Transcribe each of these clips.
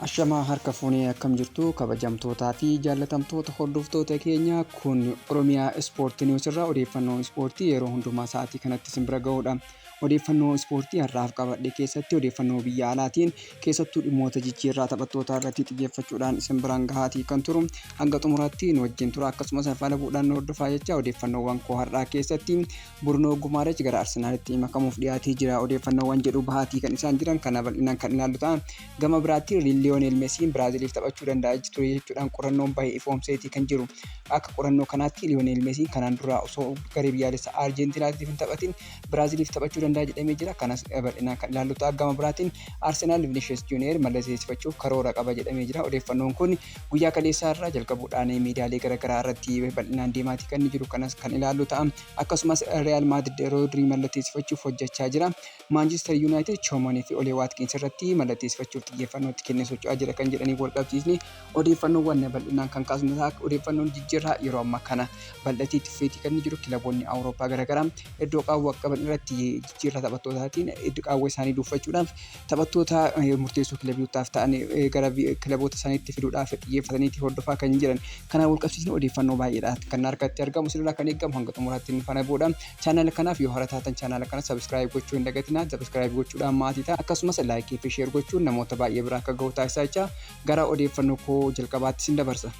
Ashamaa harka fuunee, akkam jirtu kabajamtootaa fi jaallatamtoota hordoftoota keenya? Kun Oromiyaa Ispoortii Niwus irraa odeeffannoo ispoortii yeroo hundumaa sa'aatii kanatti isin bira ga'uudha. Odeeffannoo ispoortii har'aaf qabadhe keessatti odeeffannoo biyya alaatiin, keessattuu dhimmoota jijjiirraa taphattootaa irratti xiyyeeffachuudhaan isin biraan gahaatii kan turu. Hanga xumuraatti nu wajjin tura, akkasumas faana bu'uudhaan nu hordofaa jecha. Odeeffannoowwan koo har'aa keessatti Burnoo Gumaarech gara Arsenaalitti makamuuf dhiyaatee jira odeeffannoowwan jedhu bahaatii kan isaan jiran, kana bal'inaan kan ilaallu ta'a. Gama biraatti Liyoonel Mesiin Biraaziliif taphachuu danda'a ture jechuudhaan qorannoon bahe ifoomseetii kan jiru. Akka qorannoo kanaatti Liyoonel Mesiin kanaan dura osoo garee biyyaalessa Arjeentinaatiif hin taphatin Biraaziliif taphachuu danda'a jedhamee jira. Kanas bal'inaan kan ilaallu ta'a. Gama biraatiin Arsenaal Vinicius Junior mallatteessifachuuf karoora qaba jedhamee jira. Odeeffannoon kun guyyaa kaleessaa irraa jalqabuudhaan miidiyaalee garaagaraa irratti bal'inaan deemaatii kan jiru, kanas kan ilaallu ta'a. Akkasumas Real Madrid Rodri mallatteessifachuuf hojjechaa jira. Manchester United Chomanii fi Olee Watkins irratti mallatteessifachuuf xiyyeeffannoo itti kennee socho'aa jira kan jedhanii wal qabsiisne odeeffannoowwan bal'inaan kan kaasnu ta'a. Odeeffannoon jijjiirraa yeroo ammaa kana bal'atee itti fufeetii kan jiru, kilaboonni Awurooppaa garaagaraa iddoo qaawwa qaban irratti jijjiirraa taphattootaatiin iddoo qaawwa isaanii duuffachuudhaaf taphattoota murteessoo kilabootaaf ta'an gara kilaboota isaaniitti fiduudhaaf xiyyeeffataniiti hordofaa kan jiran. Kanaan wal qabsiisne odeeffannoo baay'eedha kan harkatti argamu. Sirraa kan eegamu hanga xumuraatti nu faana bu'uudha. Chaanaala kanaaf yoo haaraa taatan chaanaala kana subscribe gochuu hin dagatinaa. Subscribe gochuudhaan maatii ta'a. Akkasumas like fi share gochuun namoota baay'ee biraa akka gahu taasisaa jecha gara odeeffannoo koo jalqabaatti sin dabarsa.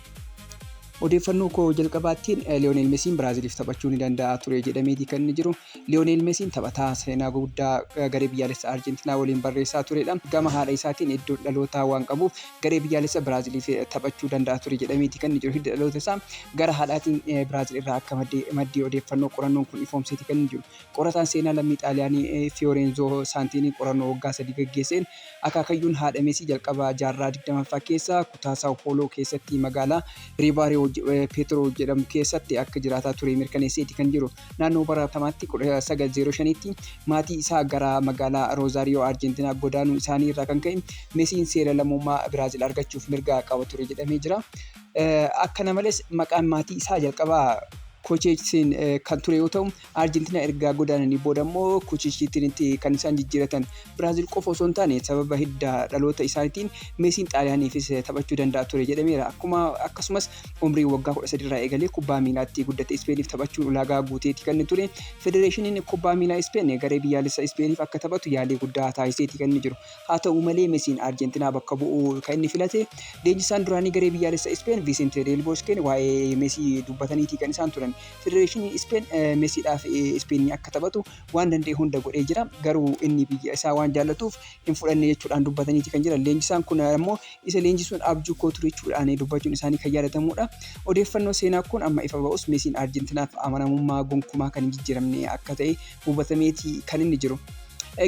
Odeeffannoo koo jalqabaattiin Liyoonel Mesiin Biraaziliif taphachuu ni danda'a ture jedhameeti kan inni jiru. Liyoonel Mesiin taphataa seenaa guddaa garee biyyaalessa Arjentiinaa waliin barreessaa turedha. Gama haadha isaatiin iddoo dhalootaa waan qabuuf garee biyyaalessa Biraaziliif taphachuu danda'a ture jedhameeti kan inni jiru. Hidda dhaloota isaa gara haadhaatiin Biraazil irraa akka maddee odeeffannoo qorannoon kun ifoomseeti kan inni jiru. Qorataan seenaa lammii Xaaliyaanii Fiyoorenzoo Saantiinii qorannoo waggaa 3 gaggeesseen akaakayyuun haadha Mesii jalqaba jaarraa 20ffaa keessa kutaa Saw Pooloo keessatti magaalaa Riibaariyoo Peetiroo jedhamu keessatti akka jiraataa ture mirkaneesseeti kan jiru. Naannoo bara tamaatti 1905tti maatii isaa gara magaalaa Roozaariyoo Arjentiinaa godaanuu isaanii irraa kan ka'e Mesiin seera lammummaa Biraazil argachuuf mirga qaba ture jedhamee jira. Akkana malees maqaan maatii isaa jalqabaa Kocheechiin kan ture yoo ta'u, Arjentiinaa erga godaananii booda immoo Kuchichiitti kan isaan jijjiiratan. Biraazil qofa osoo hin taane sababa hidda dhaloota isaaniitiin Mesiin Xaaliyaaniifis taphachuu danda'a ture jedhameera. Akkuma akkasumas umrii waggaa 13 irraa eegalee kubbaa miilaatti guddate Ispeeniif taphachuun ulaagaa guuteeti kan inni ture. Federeeshiniin kubbaa miilaa Ispeen garee biyyaalessa Ispeeniif akka taphatu yaalii guddaa taasiseeti kan inni jiru. Haa ta'u malee Mesiin Arjentiinaa bakka bu'uu kan inni filate. Leenjisaan duraanii garee biyyaalessa Ispeen Vicente del Bosqueen waa'ee Mesii dubbataniiti kan isaan turan. Federeeshiniin Ispeen Mesiidhaaf Ispeenii akka taphatu waan danda'e hunda godhee jira. Garuu inni biyya isaa waan jaallatuuf hin fudhanne jechuudhaan dubbataniiti kan jiran. Leenjisaan kun ammoo isa leenjisuun abjuu koo ture jechuudhaan dubbachuun isaanii kan yaadatamudha. Odeeffannoo seenaa kun amma ifa ba'us Mesiin Arjentinaaf amanamummaa gonkumaa kan hin jijjiiramne akka ta'e hubatameeti kan inni jiru.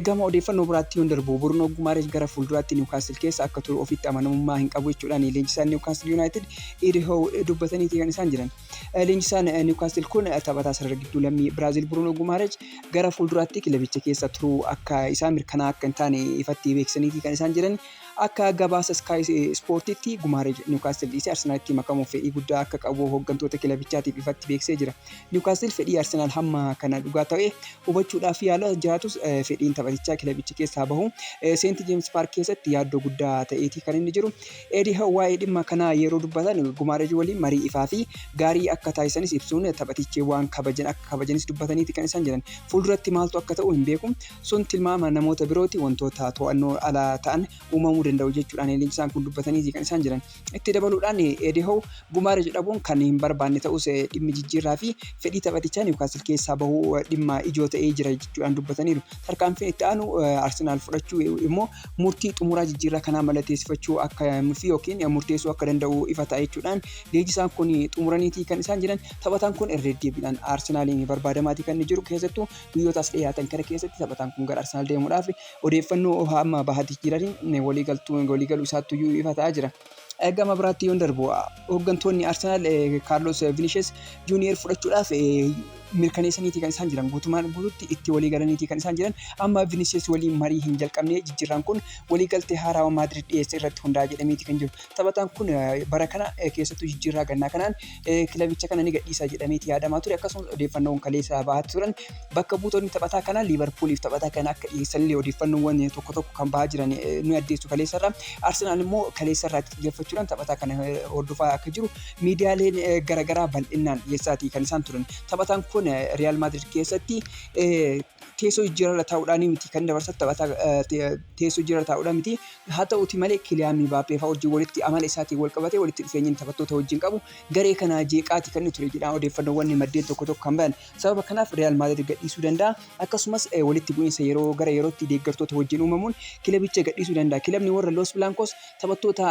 Gama odeeffannoo biraatti yoon darbu, Bruno Guimaraes gara fuulduraatti Newcastle keessa akka turu ofitti amanamummaa hin qabu jechuudhaan leenjisaan Newcastle United Eddie Howe dubbataniiti kan isaan jiran. Leenjisaan Newcastle kun taphataa sarara gidduu lammii Biraazil Bruno Guimaraes gara fuulduraatti kilabicha keessa turuu akka isaa mirkanaa akka hin taane ifatti beeksisaniiti kan isaan jiran. Akka gabaasa Sky Sportitti Guimaraes Newcastle dhiisee Arsenaalitti makamuuf fedhii guddaa akka qabu hooggantoota kilabichaatiif ifatti beeksisee jira. Newcastle fedhii Arsenaal hamma kana dhugaa ta'e hubachuudhaaf yaala jiraatus, fedhiin taphatichaa kilabicha keessaa bahu Seent Jeems Paark keessatti yaaddoo guddaa ta'eeti kan inni jiru. Eddie Howe waa'ee dhimma kanaa yeroo dubbatan Guimaraes waliin marii ifaa fi gaarii akka taasisanis ibsuun taphatichi waan kabajan akka kabajanis dubbataniiti kan isaan jiran. Fuulduratti maaltu akka ta'u hin beeku. Sun tilmaama namoota birooti, wantoota to'annoo ala ta'an uumamuu danda'u jechuudhaan leenjisaan kun dubbataniiti kan isaan jiran. Itti dabaluudhaan Eddie Howe Guimaraes dhabuun kan hin barbaanne ta'us dhimmi jijjiirraa fi fedhii taphatichaa Newcastle keessaa bahuu dhimma ijoo ta'ee jira jechuudhaan dubbataniiru. Tarkaanfiin itti aanu Arsenaal fudhachuu immoo murtii xumuraa jijjiirraa kanaa mallatteessifachuu akka fi yookiin murteessuu akka danda'u ifa ta'a jechuudhaan leenjisaan kun xumuraniiti kan isaan jiran. Taphataan kun irra deddeebiidhaan Arsenaaliin barbaadamaati kan inni jiru, keessattuu guyyoota as dhiyaatan kana keessatti taphataan kun gara Arsenaal deemuudhaaf odeeffannoo hamma bahaatti jiraniin waliigaluu isaattuyyuu ifa ta'aa jira. Gama biraatti yoon darbu, hooggantoonni Arsenaal Kaarlos Vinicius Junior fudhachuudhaaf Mirkaneessaniiti kan isaan jiran, guutumaan guututti itti walii galaniiti kan isaan jiran. Amma Vinicius waliin marii hin jalqabne, jijjiirraan kun waliigaltee haarawaa Maadrid dhiyeesse irratti hundaa'a jedhameeti kan jiru. Taphataan kun bara kana, keessattuu jijjiirraa gannaa kanaan, kilabicha kana ni gadhiisa jedhameeti yaadamaa ture. Akkasumas odeeffannoon kaleessa bahaa turan bakka buutonni taphataa kana Liivarpuuliif taphataa kana akka dhiyeessanillee odeeffannoowwan tokko tokko kan bahaa jiran nu addeessu kaleessarra. Arsenaal immoo kaleessarraa xiyyeeffachuudhaan taphataa kana hordofaa akka jiru miidiyaaleen garaagaraa bal'inaan dhiyeessaatii kan isaan turan. Taphataan kun Riyaal Maadrid keessatti teessoo jijjiirarra taa'uudhaan miti kan dabarsatu, taphataa teessoo jijjiirarra taa'uudhaan miti. Haa ta'uti malee, Kiliyaan Mibaappee fa'aa wajjin walitti amala isaatiin wal qabatee walitti dhufeenyi taphattoota wajjin qabu garee kana jeeqaati kan inni ture jedhaan odeeffannoowwan maddeen tokko tokko kan bahan. Sababa kanaaf Riyaal Maadrid gadhiisuu danda'a. Akkasumas walitti bu'iinsa yeroo gara yerootti deeggartoota wajjin uumamuun kilabicha gadhiisuu danda'a. Kilabni warra Los Blancos taphattoota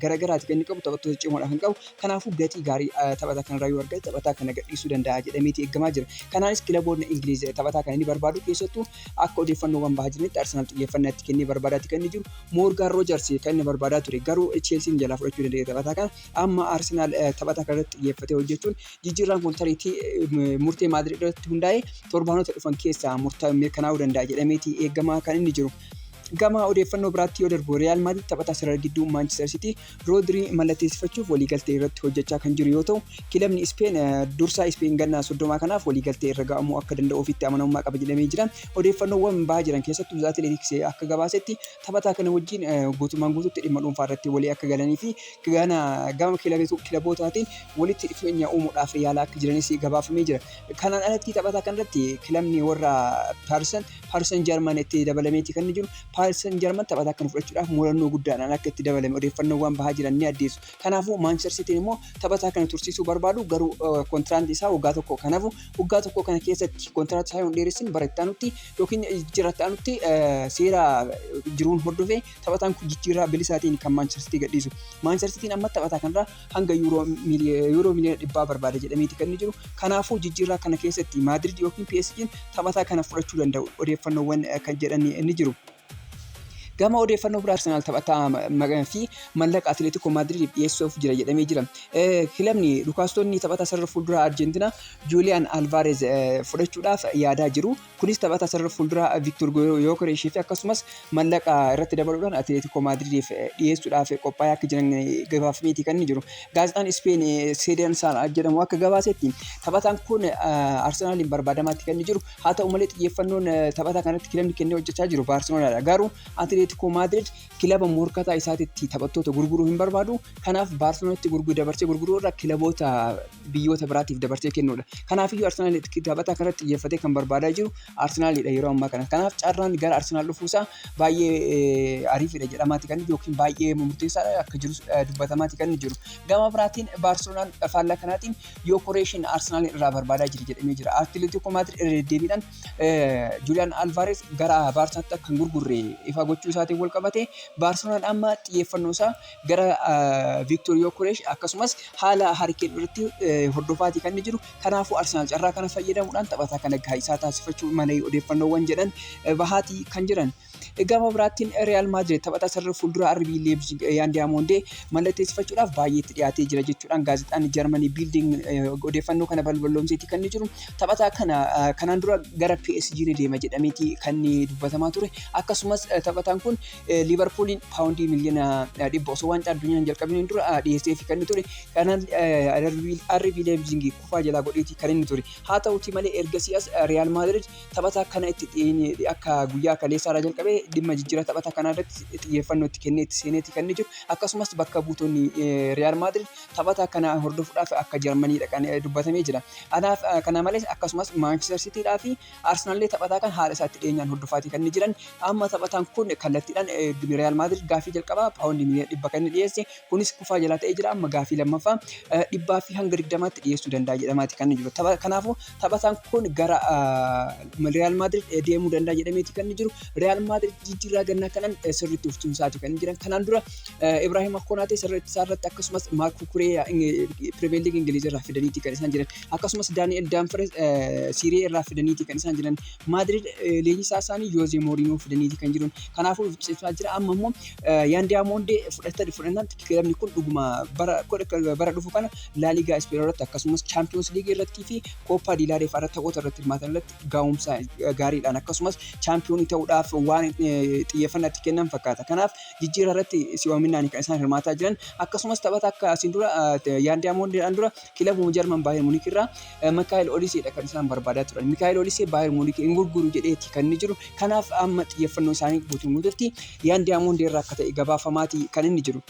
garagaraati kan inni qabu, taphattoota cimoodha kan qabu. Kanaafuu gatii gaarii taphataa kanarraa yoo argate taphataa kana gadhiisuu danda'a jedhameeti eegamaa jira. Kanaanis kilaboonni Ingiliiz taphataa kana ni barbaadu. Keessattuu akka odeeffannoowwan bahaa jiranitti Arsenaal xiyyeeffannaa itti kennee barbaadaatti kan inni jiru. Moorgaan Roojars kan inni barbaadaa ture, garuu Cheelsiin jalaa fudhachuu danda'e taphataa kana. Amma Arsenaal taphataa kanarratti xiyyeeffatee hojjechuun jijjiirraan kun tariitii murtee Maadrid irratti hundaa'ee torbaanota dhufan keessaa mirkanaa'uu danda'a jedhameeti eegamaa kan inni jiru. Gama odeeffannoo biraatti yoo darbu, Riyaal Maadrid taphataa sarara gidduu Maanchister Sitii Roodrii mallatteessifachuuf waliigaltee irratti hojjechaa kan jiru yoo ta'u, kilabni Ispeen dursaa Ispeen ganna 30 kanaaf waliigaltee irra ga'amuu akka danda'u ofitti amanamummaa qaba jedhamee jira. Odeeffannoowwan bahaa jiran, keessattuu The Athletics akka gabaasetti, taphataa kana wajjin guutummaan guututti dhimma dhuunfaa irratti walii akka galanii fi gama kilabootaatiin walitti dhufeenya uumuudhaaf yaalaa akka jiranis gabaafamee jira. Kanaan alatti taphataa kanarratti kilabni warra Paris Saint-Germain itti dabalameeti kan inni jiru. Paris Saint-Germain taphataa kana fudhachuudhaaf murannoo guddaadhaan akka itti dabalame odeeffannoowwan bahaa jiran ni addeessu. Kanaafuu Manchester City immoo taphataa kana tursiisuu barbaadu, garuu kontiraanti isaa waggaa tokko, kanaafuu waggaa tokko kana keessatti kontiraanti isaa yoo hin dheeressin bara itti aanutti yookiin jijjiirraa itti aanutti seera jiruun hordofee taphataan kun jijjiirraa bilisaatiin kan Manchester City gadhiisu. Manchester City amma taphataa kanarraa hanga yuuroo 100 miiliyoona barbaada jedhameeti kan inni jiru. Kanaafuu jijjiirraa kana keessatti Maadrid yookiin PSG'n taphataa kana fudhachuu danda'u odeeffannoowwan kan jedhan ni jiru. Gama odeeffannoo biraa, Arsenaal taphataa fi mallaqa Atileetiko Maadridiif dhiyeessuuf jira jedhamee jira. Kilabni dhukaastonni taphataa sarara fuulduraa Arjentiinaa Juuliyaan Alvaarez fudhachuudhaaf yaadaa jiru. Kunis taphataa sarara fuulduraa Viktor Yokereeshii fi akkasumas mallaqa irratti dabaluudhaan Atileetiko Maadridiif dhiyeessuudhaaf qophaa'ee akka jiran gabaafameeti kan inni jiru. Gaazexaan Ispeen Seedensaan jedhamu akka gabaasetti, taphataan kun Arsenaaliin barbaadamaatti kan inni jiru. Haa ta'u malee, xiyyeeffannoon taphataa kanatti kilabni kennee hojjechaa jiru Baarselonaadha. Garuu Atileetiko Maadrid kilaba morkataa isaatitti taphattoota gurguruu hin barbaadu. Kanaaf Baarselonaatti gurguruu dabarsee gurguruu irra kilaboota biyyoota biraatiif dabarsee kennuudha. Kanaafiyyuu Arsenaal taphataa kanatti xiyyeeffatee kan barbaadaa jiru Arsenaalidha yeroo ammaa kana. Kanaaf carraan gara Arsenaal dhufuusaa baay'ee ariifidha jedhamaati kan yookiin baay'ee murteessaadha akka jirus dubbatamaati kan jiru. Gama biraatiin Baarselonaan faallaa kanaatiin Yokoreeshin Arsenaal irraa barbaadaa jira jedhamee jira. Atileetiko Maadrid irra deddeebiidhaan Juuliyaan Alvaareez gara Baarsaatti akka hin gurgurre ifa gochuu isaatiin wal qabate Baarselonaan amma xiyyeeffannoo isaa gara Viiktoor Yokoreesh akkasumas haala Harikeen irratti hordofaatii kan inni jiru. Kanaafuu Arsenaal carraa kana fayyadamuudhaan taphataa kana isaa taasifachuu malee odeeffannoowwan jedhan bahaatii kan jiran. Gama biraattiin Real Madrid taphataa sarara fuulduraa RB Leipzig Yaan Diyaamondee mallatteessifachuudhaaf baay'ee itti dhiyaatee jira jechuudhaan gaazexaan Jarmanii Biildiing odeeffannoo kana balballoomseeti kan inni jiru. Taphataa kana kanaan dura gara PSG ni deema jedhameeti kan inni dubbatamaa ture. Akkasumas taphataan kun Liivarpuuliin paawundii 100 miiliyoona osoo waancaa addunyaa hin jalqabiniin dura dhiyeesseefi kan inni ture. Kanaan RB Leipzig kufaa jalaa godheeti kan inni ture. Haa ta'uti malee, ergasii as Real Madrid taphataa kana itti akka guyyaa kaleessaa irraa jalqabee dhimma jijjiirraa taphataa kanaa irratti xiyyeeffannoo itti kennee itti seeneeti kan inni jiru. Akkasumas bakka buutonni Real Madrid taphataa kana hordofuudhaaf akka Jarmanii dhaqan dubbatamee jira. Kanaaf kana malees akkasumas Manchester Citiidhaa fi Arsenaallee taphataa kan haala isaatti dhiyeenyaan hordofaatii kan inni jiran. Amma taphataan kun kallattiidhaan Real Madrid gaafii jalqabaa paawundii 100 miiliyoona kan inni dhiyeesse, kunis kufaa jalaa ta'ee jira. Amma gaafii lammaffaa 120tti dhiyeessuu danda'a jedhamaati kan inni jiru. Kanaafuu taphataan kun gara Real Madrid deemuu danda'a jedhameeti kan inni jiru. Real Madrid Maadrid jijjiirraa gannaa kanaan sirriitti of cimsaati kan jiran. Kanaan dura Ibrahima Konaatee sarara ittisaa irratti, akkasumas Maark Kukureeyaa Pirimeer Liigii Ingiliiz irraa fidaniiti kan isaan jiran. Akkasumas Daani'el Daanfires Siiree irraa fidaniiti kan isaan jiran. Maadrid leenjisaa isaanii Joozee Mooriinoo fidaniiti kan jiran. Kanaafuu cimsaa jira. Amma immoo Yaan Diyaamondee fudhannaan kilabni kun dhuguma bara dhufu kana Laaligaa Ispeen irratti, akkasumas Chaampiyoons Liigii irrattii fi Kooppaa Diilaalee fa'aa irratti taphoota irratti hirmaatan irratti gaa'umsa gaariidhaan, akkasumas chaampiyoonii ta'uudhaaf waan xiyyeeffannaa itti kennan fakkaata. Kanaaf jijjiirraa irratti si'oominaan kan isaan hirmaataa jiran. Akkasumas taphata akka asiin dura Yaan Diyaamondedhaan dura kilabuma Jarman Baayern Munik irraa Mikaa'el Oliseedha kan isaan barbaadaa turan. Mikaa'el Olisee Baayern Munik hin gurguru jedheeti kan inni jiru. Kanaaf amma xiyyeeffannoo isaanii guutuun guututti Yaan Diyaamondee irraa akka ta'e gabaafamaati kan inni jiru.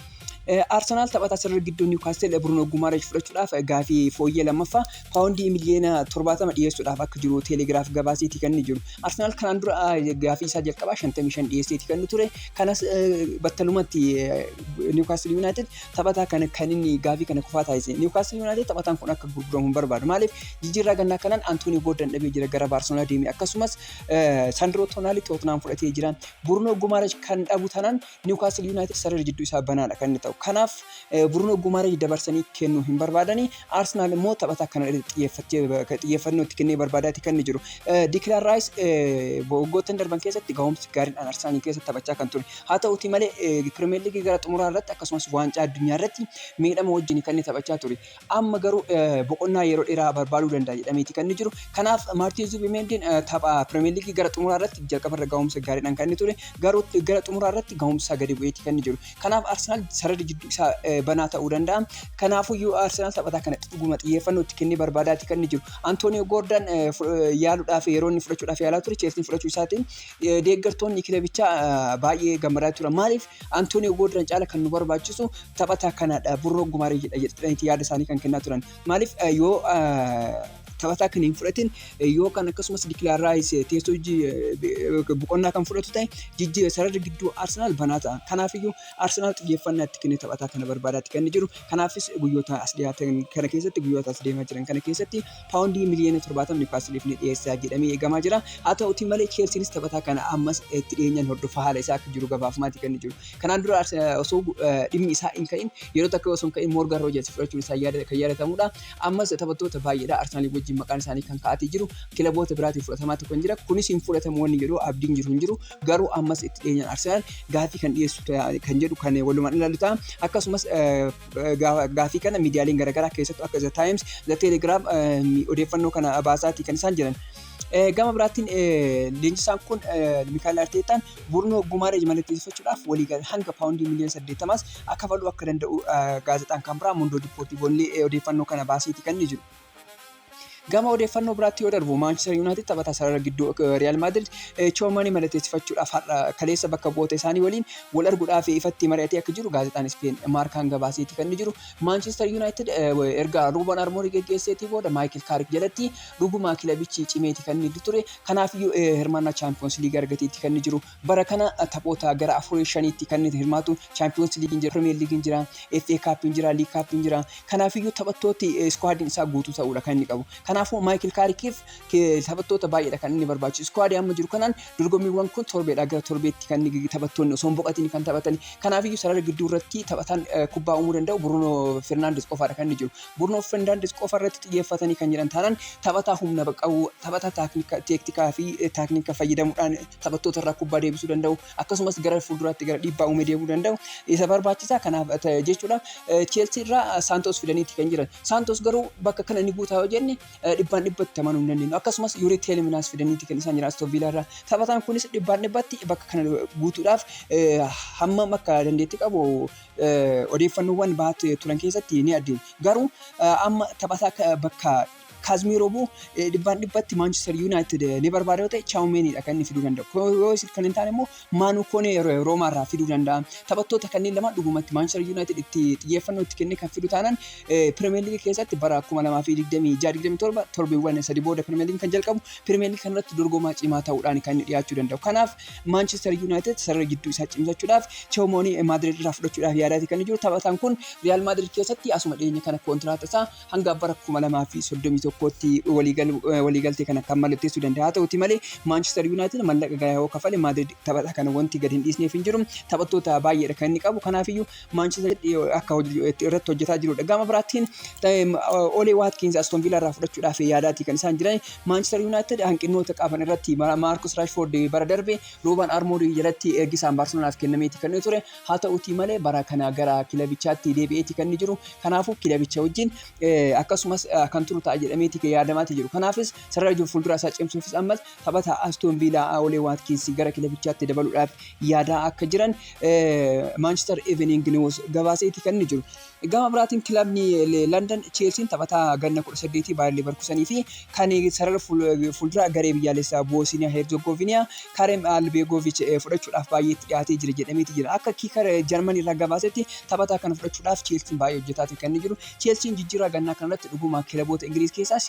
Arsenaal taphataa sarara gidduu Niwukaastil Bruno Gumaresh fudhachuudhaaf gaafii fooyyee lammaffaa paawundii miliyoona 70 dhiyeessuudhaaf akka jiru Teelegiraaf gabaaseeti kan inni jiru. Arsenaal kanaan dura gaafii isaa jalqabaa 55 dhiyeesseeti kan inni ture. Kanas battalumatti Niwukaastil Yuunaayitid taphataa kana kan inni gaafii kana kufaa taasise. Niwukaastil Yuunaayitid taphataan kun akka gurguramu hin barbaadu. Maaliif? Jijjiirraa gannaa kanaan Antoonii Goordan dhabee jira, gara Baarselonaa deeme. Akkasumas Sandroo Toonaali Tootenaam fudhatee jira. Bruno Gumaresh kan dhabu tanaan Niwukaastil Yuunaayitid sarara jidduu isaa banaadha kan inni ta'u. Kanaaf Bruno Gumaresh dabarsanii kennuu hin barbaadanii. Arsenaal immoo taphataa kana xiyyeeffannoo itti kennee barbaadaati kan inni jiru. Dikilaan Raayis waggoottan darban keessatti gahumsi gaariidhaan Arsenaal keessatti taphachaa kan ture. Haa ta'uti malee, Pirimeer Liigii gara xumuraa irratti, akkasumas waancaa addunyaa irratti miidhama wajjin kan inni taphachaa ture. Amma garuu boqonnaa yeroo dheeraa barbaaduu danda'a jedhameeti kan inni jiru. Kanaaf Maartiin Zubimendiin tapha Pirimeer Liigii gara xumuraa irratti jalqabarra gahumsa gaariidhaan kan inni ture. Garuu gara xumuraa irratti gahumsa gadi bu'eeti kan inni jiru. Kanaaf Arsenaal sararri jidduu isaa banaa ta'uu danda'a. Kanaafuyyuu Arsenaal taphataa kana dhuguma xiyyeeffannoo itti kennee barbaadaati kan inni jiru. Antooniyoo Goordan yaaluudhaaf yeroo inni fudhachuudhaaf yaalaa ture, Cheelsiin fudhachuu isaatiin deeggartoonni kilabichaa baay'ee gammadaa turan. Maaliif? Antooniyoo Goordan caala kan nu barbaachisu taphataa kanadha, Bruno Gumareedha jedhaniiti yaada isaanii kan kennaa turan. Maaliif? Yoo taphataa kan hin fudhatin yookaan akkasumas Dikilaan Raayis teessoo boqonnaa kan fudhatu ta'e, jijjiira sararri gidduu Arsenaal banaa ta'a. Kanaafiyyuu Arsenaal xiyyeeffannaa itti kennee taphataa kana barbaadaatti kan inni jiru. Kanaafis guyyoota as dhiyaatan kana keessatti, guyyoota as deemaa jiran kana keessatti paawundii miliyoona 70 Niwukaastiliif ni dhiyeessaa jedhamee eegamaa jira. Haa ta'utii malee, Cheelsiinis taphataa kana ammas itti dhiyeenyaan hordofaa haala isaa akka jiru gabaafamaati kan inni jiru. Kanaan dura osoo dhimmi isaa hin ka'in, yeroo takka osoo hin ka'in, Moorgan Roojers fudhachuun isaa kan yaadatamudha. Ammas taphattoota baay'eedha Arsenaalii wajjin maqaan isaanii kan ka'atee jiru, kilaboota biraatiin fudhatamaatu kan jira. Kunis hin fudhatamu wanni jedhu abdiin jiru hin jiru. Garuu ammas itti dhiyeenyaan Arsenaal gaafii kan dhiyeessu kan jedhu kan walumaan ilaallu ta'a. Akkasumas gaafii kana miidiyaaleen garaagaraa, keessattuu akka The Times, The Telegraph odeeffannoo kana baasaati kan isaan jiran. Gama biraatiin leenjisaan kun Mikael Arteetaan Bruno Gumareej mallatteeffachuudhaaf walii hanga paawundii miliyoona 80s akka faluu akka danda'u gaazexaan kan biraa Mundo Deportivo odeeffannoo kana baaseeti kan inni jiru. Gama odeeffannoo biraatti yoo darbu, Maanchister Yuunaayitid taphataa sarara gidduu Riyaal Maadrid Choomanii mallatteessifachuudhaaf har'a kaleessa bakka bu'oota isaanii waliin wal arguudhaaf ifatti mari'atee akka jiru gaazexaan Ispeen Maarkaan gabaaseeti kan inni jiru. Maanchister Yuunaayitid erga Ruuban Armoorii geggeesseetii booda Maayikil Kaarik jalatti dhuguma kilabichi cimeeti kan inni ture. Kanaafiyyuu hirmaannaa Chaampiyoons Liigii argateeti kan inni jiru. Bara kana taphoota gara afurii shaniitti kan inni hirmaatu. Chaampiyoons Liigiin jira, Pirimeer Liigiin jira, FA Kaappiin jira, Liig Kaappiin jira. Kanaafiyyuu taphattooti iskwaadiin isaa guutuu ta'uudha kan inni qabu. Kanaafuu Maayikil Kaarikiif taphattoota baay'eedha kan inni barbaachisu. Iskwaadii amma jiru kanaan dorgommiiwwan kun torbeedhaa gara torbeetti kan inni taphattoonni osoo hin boqotiin kan taphatan. Kanaafiyyuu sarara gidduu irratti taphataan kubbaa uumuu danda'u Bruno Fernandes qofaadha kan inni jiru. Bruno Fernandes qofa irratti xiyyeeffatanii kan jiran taanaan, taphataa humna qabu, taphataa teektikaa fi taaknika fayyadamuudhaan taphattoota irraa kubbaa deebisuu danda'u, akkasumas gara fuulduraatti gara dhiibbaa uumee deemuu danda'u isa barbaachisa. Kanaaf jechuudha Cheelsii irraa Saantos fidaniiti kan jiran. Saantos garuu bakka kana ni guutaa yoo jenne dhibbaan dhibbatti amanuu hin dandeenyu. Akkasumas Yurii Teeleminaas fidaniiti kan isaan jiran Aston Villaa irraa. Taphataan kunis dhibbaan dhibbatti bakka kana guutuudhaaf hammam akka dandeettii qabu odeeffannoowwan bahaa turan keessatti ni adeemu. Garuu amma taphataa bakka Kaazmiiroo bu'u dhibbaan dhibbatti Maanchister Yuunaayitid ni barbaada yoo ta'e, Chaawumeeniidha kan inni fiduu danda'u. Yoo kan hin taane immoo Maanuu Koonee Roomaa irraa fiduu danda'a. Taphattoota kanneen lama dhugumatti Maanchister Yuunaayitid itti xiyyeeffannoo itti kennee kan fidu taanaan, Pirimeer Liigii keessatti bara 2026-27, torbeewwan 3 booda Pirimeer Liigiin kan jalqabu, Pirimeer Liigii kanarratti dorgomaa cimaa ta'uudhaan kan inni dhiyaachuu danda'u. Kanaaf Maanchister Yuunaayitid sarara gidduu isaa cimsachuudhaaf Chaawumoonii Maadriid irraa fudhachuudhaaf yaadaati kan jiru. Taphataan kun Riyaal Maadriid keessatti asuma dhiyeenya kana kontiraata isaa hanga bara 2031 21tti waliigaltee kana kan mallatteessuu danda'a. Haa ta'uti malee, Maanchister Yuunaayitid mallaqa gahaa yoo kafale Maadrid taphataa kana wanti gadi hin dhiisneef hin jiru. Taphattoota baay'eedha kan inni qabu. Kanaafiyyuu Maanchister akka irratti hojjetaa jirudha. Gama biraatiin Olee Waatkins Aston Villa irraa fudhachuudhaaf yaadaati kan isaan jiran. Maanchister Yuunaayitid hanqinoota qaban irratti Maarkus Raashfoord bara darbe Ruuban Armoorii jalatti ergisaan Baarselonaaf kennameeti kan inni ture. Haa ta'utii malee, bara kana gara kilabichaatti deebi'eeti kan inni jiru. Kanaafuu kilabicha wajjin akkasumas kan turu ta'a jedhameeti yaadamaati jiru. Kanaafis sarara jiru fuuldura isaa cimsuufis ammas taphataa Aston Villa Olee Waatkins gara kilabichaatti dabaluudhaaf yaadaa akka jiran Manchester Evening News gabaaseeti kan inni jiru. Gama biraatiin kilabni London Cheelsiin taphataa ganna 18 Baayер Leverkusenii fi kan sarara fuuldura garee biyyaalessaa Boosiniyaa Herzegoviniyaa Karem Albegovic fudhachuudhaaf baay'ee itti dhiyaatee jira jedhameeti jira. Akka Kicker Jarmanii irraa gabaasetti, taphataa kana fudhachuudhaaf Cheelsiin baay'ee hojjetaati kan inni jiru. Cheelsiin jijjiirraa gannaa kanarratti dhuguma kilaboota Ingiliiz keessaas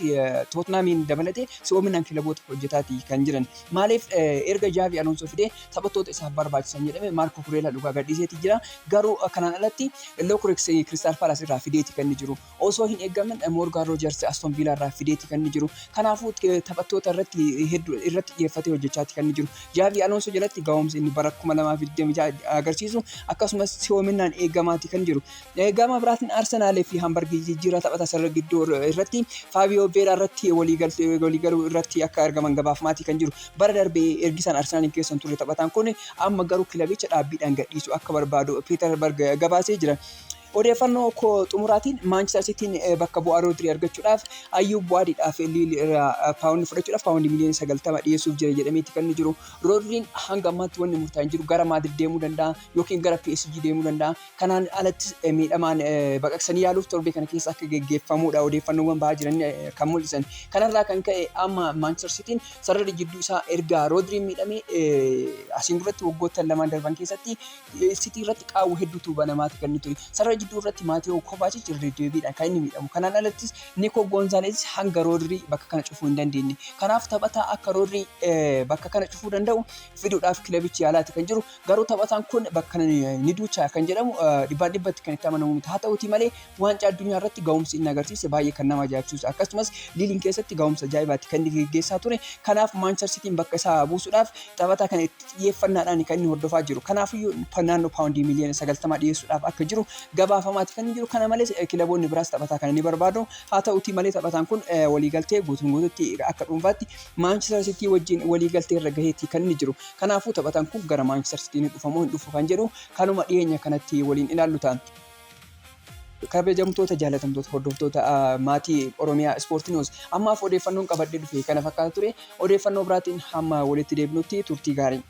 Tottenhamiin dabalatee si'oominaan kilaboota hojjetaati kan jiran. Maaliif, erga Jaavi Alonso fidee taphattoota isaaf barbaachisan jedhame Maarko Kureelaa dhugaa gadhiiseeti jira. Garuu kanaan alatti Lookureks Kiristaal Paalaas irraa fideeti kan inni jiru. Osoo hin eeggamin Moorgaan Roojers Aston Villaa irraa fideeti kan inni jiru. Kanaafuu taphattoota irratti hedduu irratti xiyyeeffatee hojjechaati kan inni jiru. Jaavi Alonso jalatti ga'umsi inni bara 2026 agarsiisu akkasumas si'oominaan eegamaati kan jiru. Gama biraatiin Arsenaalee fi Hamburg jijjiirraa taphataa sarara gidduu irratti Faabiyoo Veeraa irratti waliigaluu irratti akka argaman gabaafamaatii kan jiru. Bara darbee ergisaan Arsenaaliin keessa hin turre taphataan kun, amma garuu kilabicha dhaabbiidhaan gadhiisuu akka barbaadu Piiter Berg gabaasee jira. Odeeffannoo koo xumuraatiin, Maanchister Sitiin bakka bu'aa Roodirii argachuudhaaf Ayyuub Waadiidhaaf Liil irraa paawundii fudhachuudhaaf paawundii miliyoona 90 dhiyeessuuf jira jedhameeti kan inni jiru. Roodiriin hanga ammaatti wanni murtaa'e hin jiru. Gara Maadrid deemuu danda'a yookiin gara PSG deemuu danda'a. Kanaan alattis miidhamaan baqaqsanii yaaluuf torbee kana keessa akka geggeeffamudha odeeffannoowwan bahaa jiran kan mul'isan. Kanarraa kan ka'e amma Maanchister Sitiin sararri jidduu isaa erga Roodiriin miidhamee asiin duratti waggoottan lamaan darban keessatti Sitii irratti qaawwa hedduutu banamaati kan inni ture. Sarara jidduu irratti Maatiyoo Kovaachich irra deddeebiidhaan kan inni miidhamu. Kanaan alattis Nikoo Goonzaaleez hanga Roodirii bakka kana cufuu hin dandeenye. Kanaaf taphataa akka Roodirii bakka kana cufuu danda'u fiduudhaaf kilabichi yaalaati kan jiru. Garuu taphataan kun bakka kana ni duucha kan jedhamu dhibbaan dhibbatti kan itti amanamu miti. Haa ta'utii malee, waancaa addunyaa irratti ga'umsi inni agarsiise baay'ee kan nama ajaa'ibsiisu. Akkasumas Liiliin keessatti ga'umsa ajaa'ibaati kan inni geggeessaa ture. Kanaaf Maanchister Sitiin bakka isaa buusuudhaaf taphataa kana itti xiyyeeffannaadhaan kan inni hordofaa jiru. Kanaafiyyuu naannoo paawundii miliyoona 90 dhiyeessuudhaaf akka jiru gabaafamaati kan inni jiru. Kana malees kilaboonni biraas taphataa kana ni barbaadu. Haa ta'utii malee, taphataan kun waliigaltee guutuun guututti akka dhuunfaatti Maanchister Sitii wajjin waliigaltee irra gaheetti kan inni jiru. Kanaafuu taphataan kun gara Maanchister Sitii ni dhufa moo hin dhufu kan jedhu kanuma dhiyeenya kanatti waliin ilaallu ta'a. Kabajamtoota, jaalatamtoota hordoftoota maatii Oromiyaa Ispoortii News, ammaaf odeeffannoon qabadhee dhufe kana fakkaata ture. Odeeffannoo biraatiin hamma walitti deebinutti turtii gaarii.